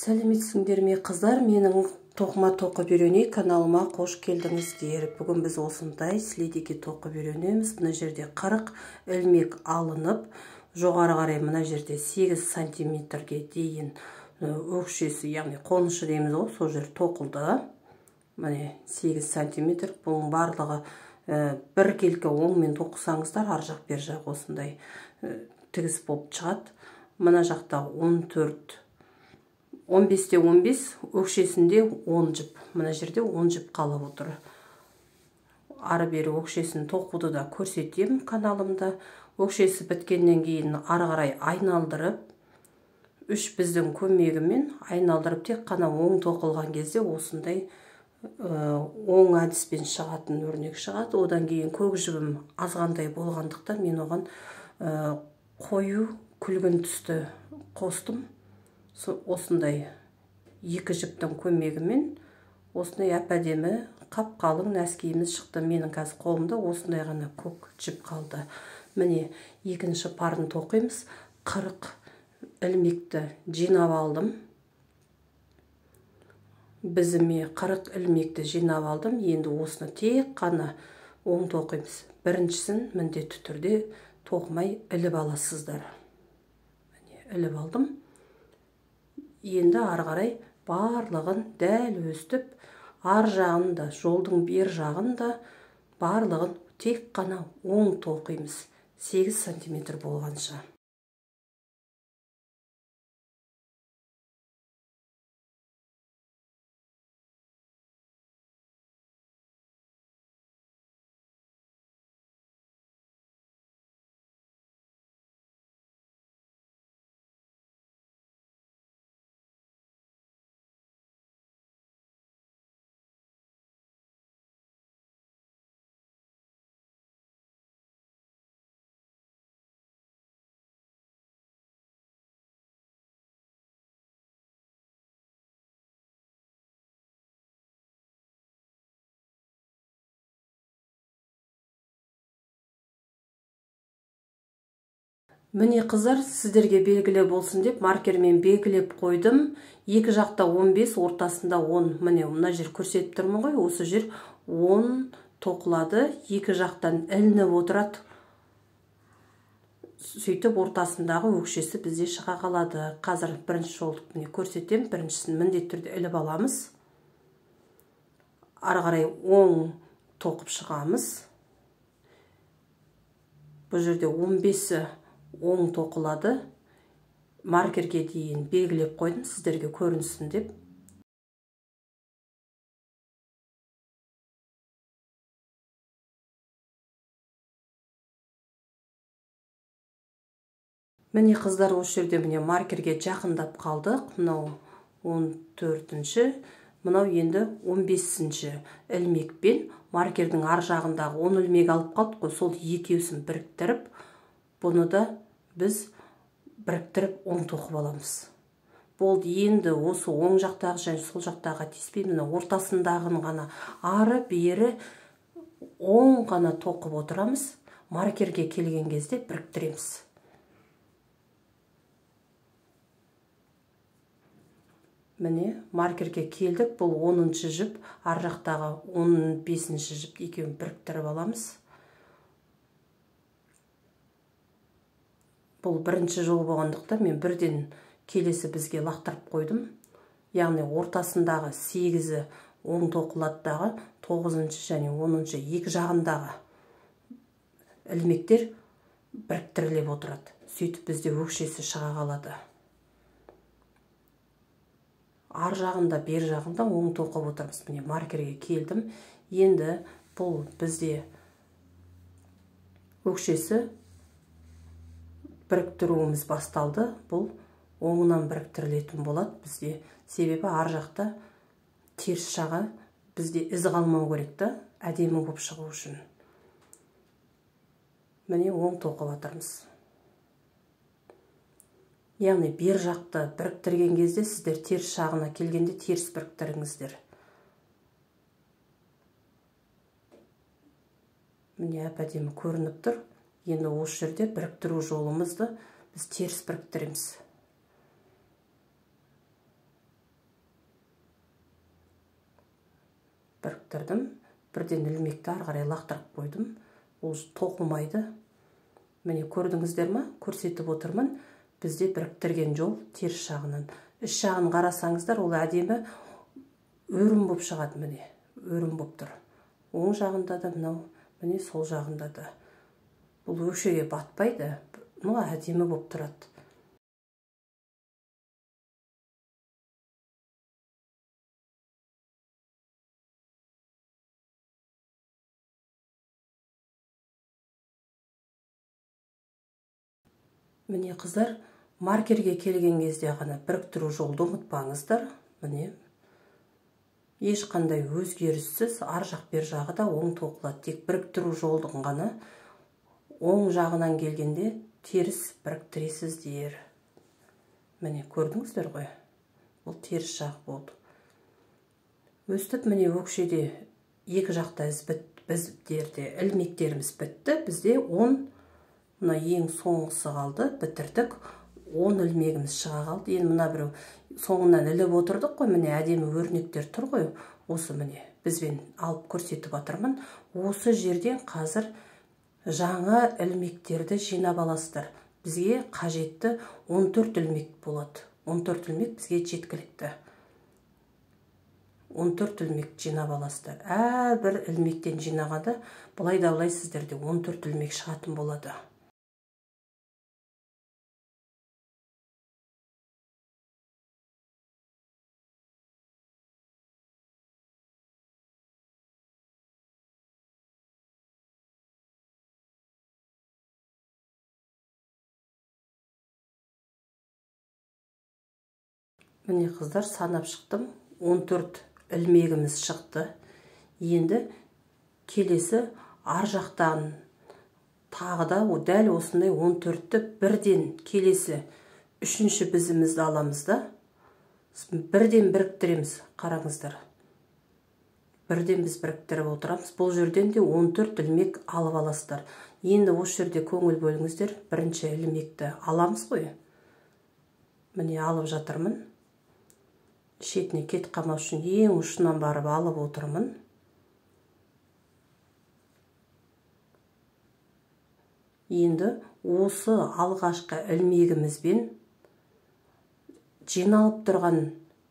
Сәлеметсіңдер ме, қыздар? Менің тоқыма тоқып үйренейік каналыма қош келдіңіздер. Бүгін біз осындай следеке тоқып үйренеміз. Мына жерде 40 ілмек алынып, жоғары қарай мына жерде 8 сантиметрге дейін өкшесі, яғни қонышы дейміз ғой, сол жер тоқылды. Міне 8 сантиметр. Бұның барлығы біркелкі оңмен тоқысаңыздар, ар жақ бер жақ осындай тігіс болып шығады. Мына жақта 14 15-те 15, өкшесінде 10 жіп. Мына жерде 10 жіп қалып отыр. Ары бері өкшесін тоқуды да көрсетемін каналымда. Өкшесі біткеннен кейін ары қарай айналдырып, үш біздің көмегімен айналдырып, тек қана оң тоқылған кезде осындай оң әдіспен шығатын өрнек шығады. Одан кейін көк жібім азғандай болғандықтан мен оған қою күлгін түсті қостым. Осындай екі жіптің көмегімен осындай әп-әдемі қап-қалың нәскиіміз шықты. Менің қазір қолымда осындай ғана көк жіп қалды. Міне екінші парын тоқимыз. 40 ілмекті жинап алдым. Бізіме 40 ілмекті жинап алдым. Енді осыны тек қана оң тоқимыз. Біріншісін міндетті түрде тоқымай іліп аласыздар. Міне іліп алдым. Енді ары қарай барлығын дәл өстіп, ар жағын да, жолдың бер жағын да барлығын тек қана оң тоқимыз. 8 сантиметр болғанша. Міне қыздар, сіздерге белгілі болсын деп маркермен белгілеп қойдым. Екі жақта 15, ортасында 10. Міне мына жер көрсетіп тұрмын ғой, осы жер 10 тоқылады. Екі жақтан ілініп отырады. Сөйтіп ортасындағы өкшесі бізде шыға қалады. Қазір бірінші жолды міне көрсетемін. Біріншісін міндетті түрде іліп аламыз. Ары қарай оң тоқып шығамыз. Бұл жерде 15-і оң тоқылады. Маркерге дейін белгілеп қойдым, сіздерге көрінсін деп. Міне қыздар, осы жерде міне маркерге жақындап қалдық. Мынау 14-ші, мынау енді 15-ші ілмекпен маркердің ар жағындағы 10 ілмек алып қалдық қой, сол екеуісін біріктіріп, бұны да біз біріктіріп оң тоқып аламыз. Болды, енді осы оң жақтағы және сол жақтағы тиіспей, мына ортасындағын ғана ары бері оң ғана тоқып отырамыз. Маркерге келген кезде біріктіреміз. Міне маркерге келдік. Бұл 10-шы жіп, ар жақтағы 15-ші жіп, екеуін біріктіріп аламыз. Бұл бірінші жол болғандықтан мен бірден келесі бізге лақтырып қойдым. Яғни ортасындағы 8-і оң тоқылады дағы, 9-шы және 10-шы екі жағындағы ілмектер біріктіріліп отырады. Сөйтіп бізде өкшесі шыға қалады. Ар жағында, бер жағында оң тоқып отырмыз. Міне маркерге келдім. Енді бұл бізде өкшесі біріктіруіміз басталды. Бұл оңынан біріктірілетін болады бізде. Себебі ар жақта теріс жағы бізде із қалмау керек та, әдемі болып шығу үшін. Міне оң тоқып жатырмыз. Яғни бер жақты біріктірген кезде сіздер теріс жағына келгенде теріс біріктіріңіздер. Міне әп-әдемі көрініп тұр. Енді осы жерде біріктіру жолымызды біз теріс біріктіреміз. Біріктірдім. Бірден ілмекті ары қарай лақтырып қойдым. Ол тоқылмайды. Міне көрдіңіздер ма? Көрсетіп отырмын. Бізде біріктірген жол теріс жағынан. Іш жағын қарасаңыздар, ол әдемі өрім боп шығады, міне. Өрім боп тұр. Оң жағында да мынау, міне сол жағында да. Бұл өкшеге батпайды, но әдемі боп тұрады. Міне қыздар, маркерге келген кезде ғана біріктіру жолды ұмытпаңыздар. Міне ешқандай өзгеріссіз ар жақ бер жағы да оң тоқылады. Тек біріктіру жолдың ғана оң жағынан келгенде теріс біріктіресіздер. Міне көрдіңіздер ғой, бұл теріс жақ болды. Өстіп міне өкшеде екі жақта із біздерде ілмектеріміз бітті. Бізде 10, мына ең соңғысы қалды, бітірдік. 10 ілмегіміз шыға қалды. Енді мына біреу соңынан іліп отырдық қой, міне әдемі өрнектер тұр ғой. Осы міне бізбен алып көрсетіп отырмын. Осы жерден қазір жаңа ілмектерді жинап аласыздар. Бізге қажетті 14 ілмек болады. 14 ілмек бізге жеткілікті. 14 ілмек жинап аласыздар. Әрбір ілмектен жинағанда былай да былай сіздерде 14 ілмек шығатын болады. Міне қыздар, санап шықтым. 14 ілмегіміз шықты. Енді келесі ар жақтан тағы да дәл осындай 14-ті бірден келесі үшінші бізімізді аламыз да, бірден біріктіреміз. Қараңыздар, бірден біз біріктіріп отырамыз. Бұл жерден де 14 ілмек алып аласыздар. Енді осы жерде көңіл бөліңіздер. Бірінші ілмекті аламыз ғой. Міне алып жатырмын. Шетіне кет қалмау үшін ең ұшынан барып алып отырмын. Енді осы алғашқы ілмегімізбен жиналып тұрған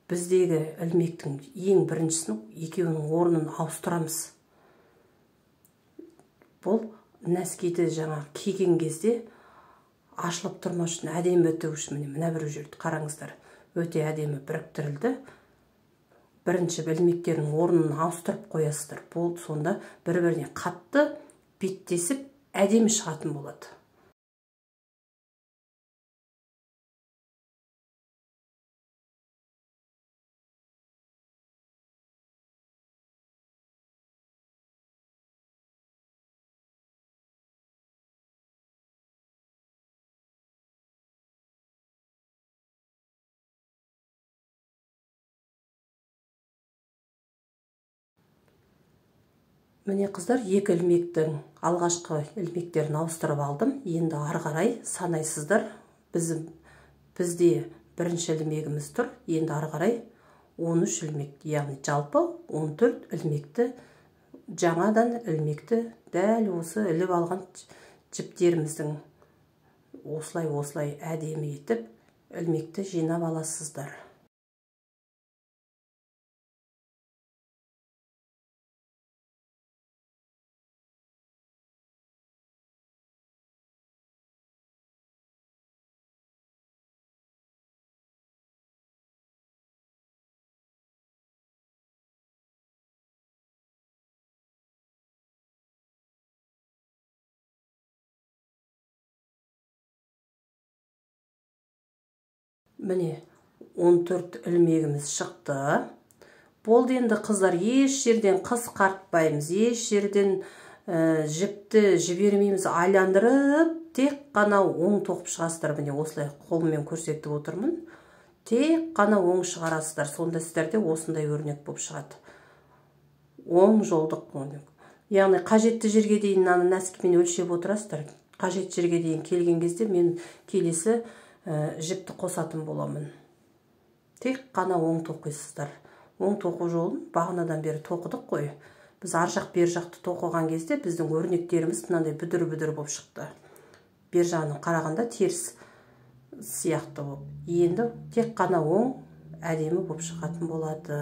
біздегі ілмектің ең біріншісін екеуінің орнын ауыстырамыз. Бұл нәскиді жаңа киген кезде ашылып тұрмас үшін, әдемі өту үшін. Міне мына бір жерді қараңыздар, өте әдемі біріктірілді. Бірінші ілмектердің орнын ауыстырып қоясыздар. Бұл сонда бір-біріне қатты беттесіп әдемі шығатын болады. Міне қыздар, екі ілмектің алғашқы ілмектерін ауыстырып алдым. Енді ары қарай санайсыздар. Бізде бірінші ілмегіміз тұр. Енді ары қарай 13 ілмек, яғни жалпы 14 ілмекті, жаңадан ілмекті дәл осы іліп алған жіптеріміздің осылай әдемі етіп ілмекті жинап аласыздар. Міне 14 ілмегіміз шықты. Болды енді қыздар, еш жерден қысқартпаймыз, еш жерден жіпті жібермейміз, айландырып тек қана оң тоқып шығасыздар. Міне осылай қолыммен көрсетіп отырмын. Тек қана оң шығарасыздар. Сонда сіздерде осындай өрнек болып шығады. Оң жолдық өрнек. Яғни қажетті жерге дейін мынаны нәскимен өлшеп отырасыздар. Қажетті жерге дейін келген кезде мен келесі жіпті қосатын боламын. Тек қана оң тоқисыздар. Оң тоқу жолын бағанадан бері тоқыдық қой. Біз ар жақ бер жақты тоқыған кезде біздің өрнектеріміз мынандай бүдір-бүдір болып шықты. Бер жағынан қарағанда теріс сияқты болып. Енді тек қана оң әдемі болып шығатын болады.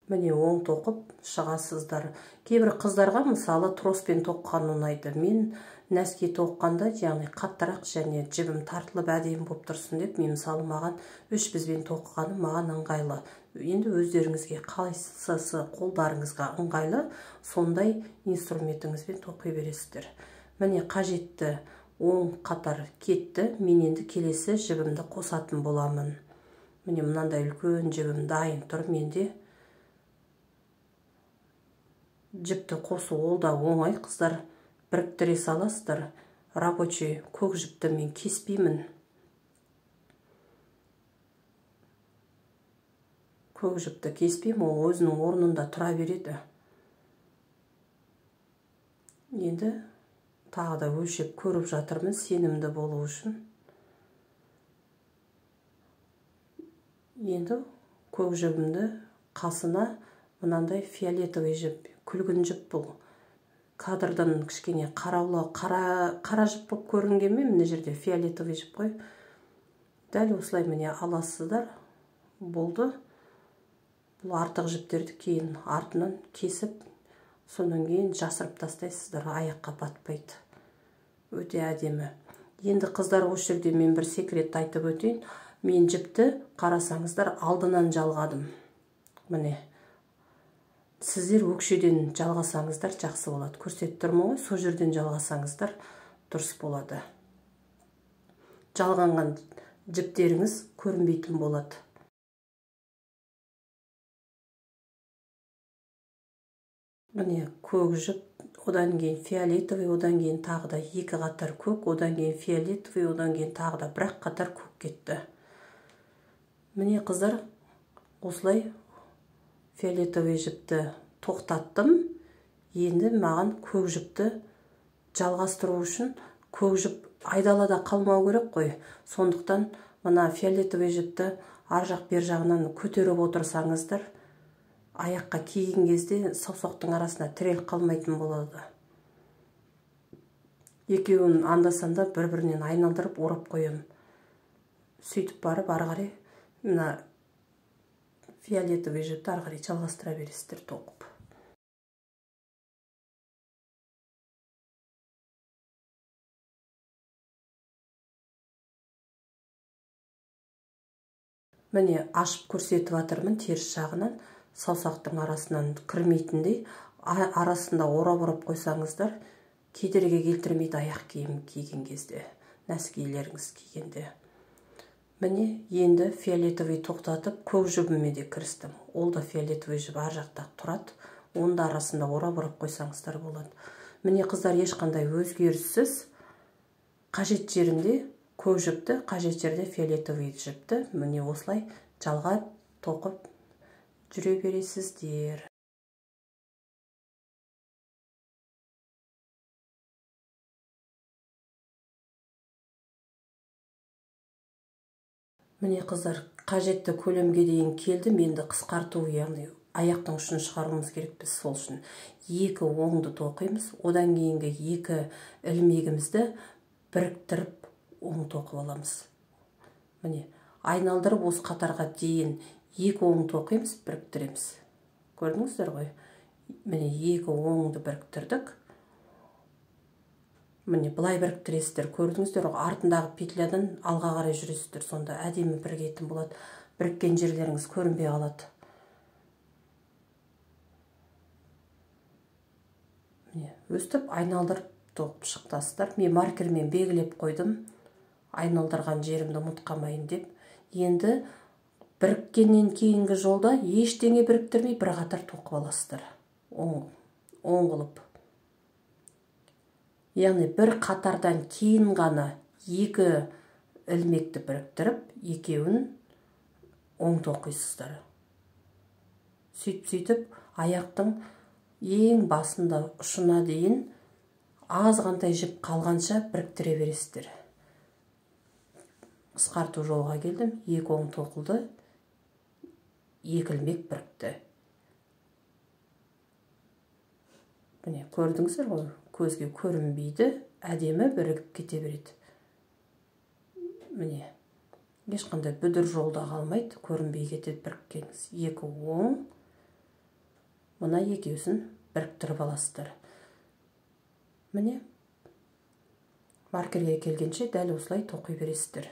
Міне оң тоқып шығасыздар. Кейбір қыздарға мысалы троспен тоққан ұнайды. Мен нәски тоққанда, яғни қаттырақ және жібім тартылып әдемі болып тұрсын деп, мен мысалы маған үш бізбен тоқығаным маған ыңғайлы. Енді өздеріңізге қалайсысы қолдарыңызға ыңғайлы, сондай инструментіңізбен тоқи бересіздер. Міне қажетті оң қатар кетті. Мен енді келесі жібімді қосатын боламын. Міне мынандай үлкен жібім дайын тұр менде. Жіпті қосу ол да оңай, қыздар, біріктіре саласыздар. Рабочий көк жіпті мен кеспеймін. Көк жіпті кеспеймін, ол өзінің орнында тұра береді. Енді тағы да өлшеп көріп жатырмын, сенімді болу үшін. Енді көк жібімді қасына мынандай фиолетовый жіп, күлгін жіп бұл. Кадрдан кішкене қараулы, қара жіп болып көрінгенмен, мына жерде фиолетовый жіп қой. Дәл осылай міне аласыздар. Болды. Бұл артық жіптерді кейін артынан кесіп, содан кейін жасырып тастайсыздар, аяққа батпайды. Өте әдемі. Енді қыздар, осы жерде мен бір секретті айтып өтейін. Мен жіпті қарасаңыздар алдынан жалғадым. Міне. Сіздер өкшеден жалғасаңыздар жақсы болады. Көрсетіп тұрмын ғой, сол жерден жалғасаңыздар дұрыс болады. Жалғанған жіптеріңіз көрінбейтін болады. Міне көк жіп, одан кейін фиолетовый, одан кейін тағы да екі қатар көк, одан кейін фиолетовый, одан кейін тағы да бір қатар көк кетті. Міне қыздар, осылай фиолетовый жіпті тоқтаттым. Енді маған көк жіпті жалғастыру үшін көк жіп айдалада қалмау керек қой. Сондықтан мына фиолетовый жіпті ар жақ бер жағынан көтеріп отырсаңыздар, аяққа киген кезде саусақтың арасына тіреліп қалмайтын болады. Екеуін анда-санда бір-бірінен айналдырып орап қоямын. Сөйтіп барып ары қарай мына фиолетовый жіпті ары қарай жалғастыра бересіздер тоқып. Міне ашып көрсетіп жатырмын теріс жағынан, саусақтың арасынан кірмейтіндей, арасында орап-орап қойсаңыздар, кедергі келтірмейді аяқ киім киген кезде, нәскилеріңіз кигенде. Міне енді фиолетовый тоқтатып, көк жібіме де кірістім. Ол да фиолетовый жіп ар жақта тұрады. Оны да арасында орап-орап қойсаңыздар болады. Міне қыздар, ешқандай өзгеріссіз қажет жерінде көк жіпті, қажет жерде фиолетовый жіпті міне осылай жалғап тоқып жүре бересіздер. Міне қыздар, қажетті көлемге дейін келдім. Енді қысқарту, яғни аяқтың ұшын шығаруымыз керек біз, сол үшін екі оңды тоқимыз, одан кейінгі екі ілмегімізді біріктіріп оң тоқып аламыз. Міне айналдырып осы қатарға дейін екі оң тоқимыз, біріктіреміз. Көрдіңіздер ғой? Міне екі оңды біріктірдік. Міне былай біріктіресіздер, көрдіңіздер ғой, артындағы петлядан алға қарай жүресіздер, сонда әдемі бірігетін болады. Біріккен жерлеріңіз көрінбей қалады. Міне өстіп айналдырып тоқып шықтасыздар. Мен маркермен белгілеп қойдым, айналдырған жерімді ұмытып қалмайын деп. Енді біріккеннен кейінгі жолда ештеңе біріктірмей бір қатар тоқып аласыздар. Оң қылып. Яғни бір қатардан кейін ғана екі ілмекті біріктіріп, екеуін оң тоқисыздар. Сөйтіп-сөйтіп аяқтың ең басында ұшына дейін Азғантай жіп қалғанша біріктіре бересіздер. Қысқарту жолға келдім, 2 оң тоқылды, 2 ілмек бірікті. Міне, көрдіңіздер ғой, көзге көрінбейді, әдемі бірігіп кете береді. Міне, ешқандай бүдір жолда қалмайды, көрінбей кетеді біріккеніңіз. 2 оң, мына екеуісін біріктіріп аласыздар. Міне, маркерге келгенше дәл осылай тоқи бересіздер.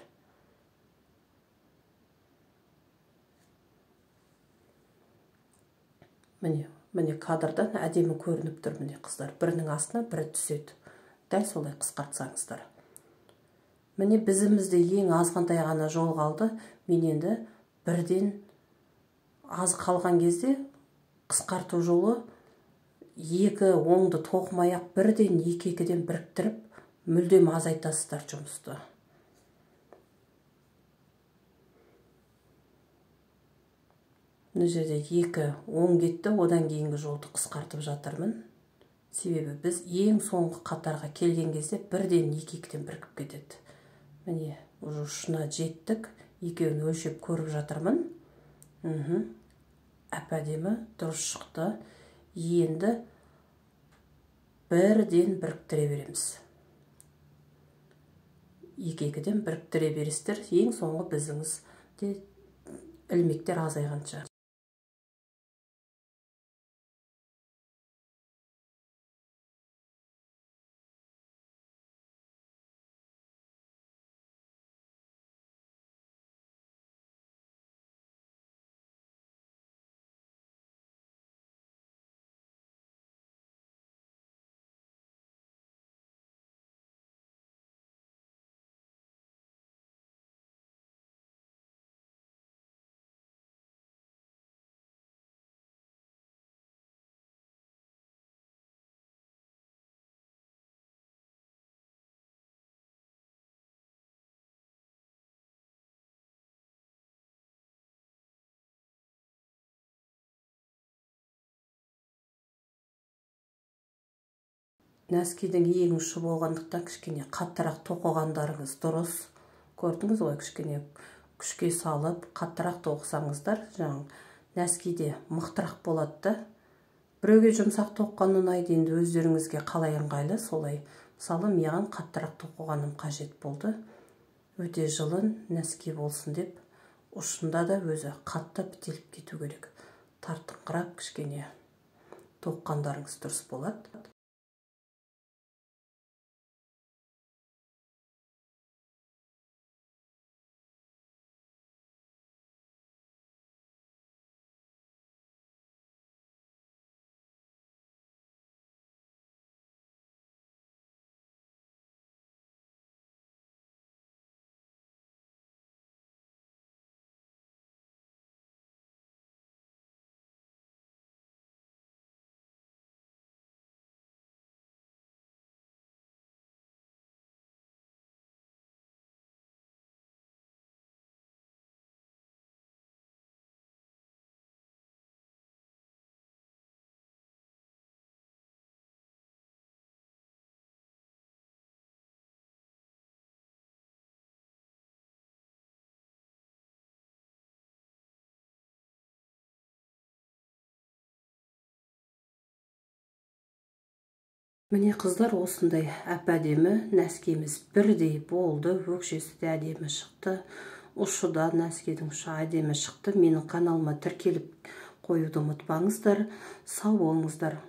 Міне, міне кадрдан әдемі көрініп тұр, міне қыздар. Бірінің астына бірі түседі. Дәл солай қысқартсаңыздар. Міне бізімізде ең азғантай ғана жол қалды. Мен енді бірден аз қалған кезде қысқарту жолы 2 оңды тоқымай-ақ бірден 2-2-ден біріктіріп мүлдем азайтасыздар жұмысты. Мына жерде 2 оң кетті, одан кейінгі жолды қысқартып жатырмын. Себебі біз ең соңғы қатарға келген кезде бірден 2-2-ден бірігіп кетеді. Міне, уже ұшына жеттік. Екеуін өлшеп көріп жатырмын. Әп-әдемі дұрыс шықты. Енді бірден біріктіре береміз. 2-2-ден біріктіре бересіздер. Ең соңғы бізіңізде ілмектер азайғанша. Нәскидің ең ұшы болғандықтан кішкене қаттырақ тоқығандарыңыз дұрыс. Көрдіңіз ғой, кішкене күшке салып қаттырақ тоқысаңыздар, жаңа нәскиде мықтырақ болады да. Біреуге жұмсақ тоққан ұнайды, енді өздеріңізге қалай ыңғайлы солай. Мысалы, маған қаттырақ тоқығаным қажет болды. Өте жылын нәски болсын деп, ұшында да өзі қатты бітеліп кету керек. Тартыңқырап кішкене тоққандарыңыз дұрыс болады. Міне қыздар, осындай әп-әдемі нәскеміз бірдей болды. Өкшесі де әдемі шықты. Ұшы да, нәскидің ұшы әдемі шықты. Менің каналыма тіркеліп қоюды ұмытпаңыздар. Сау болыңыздар.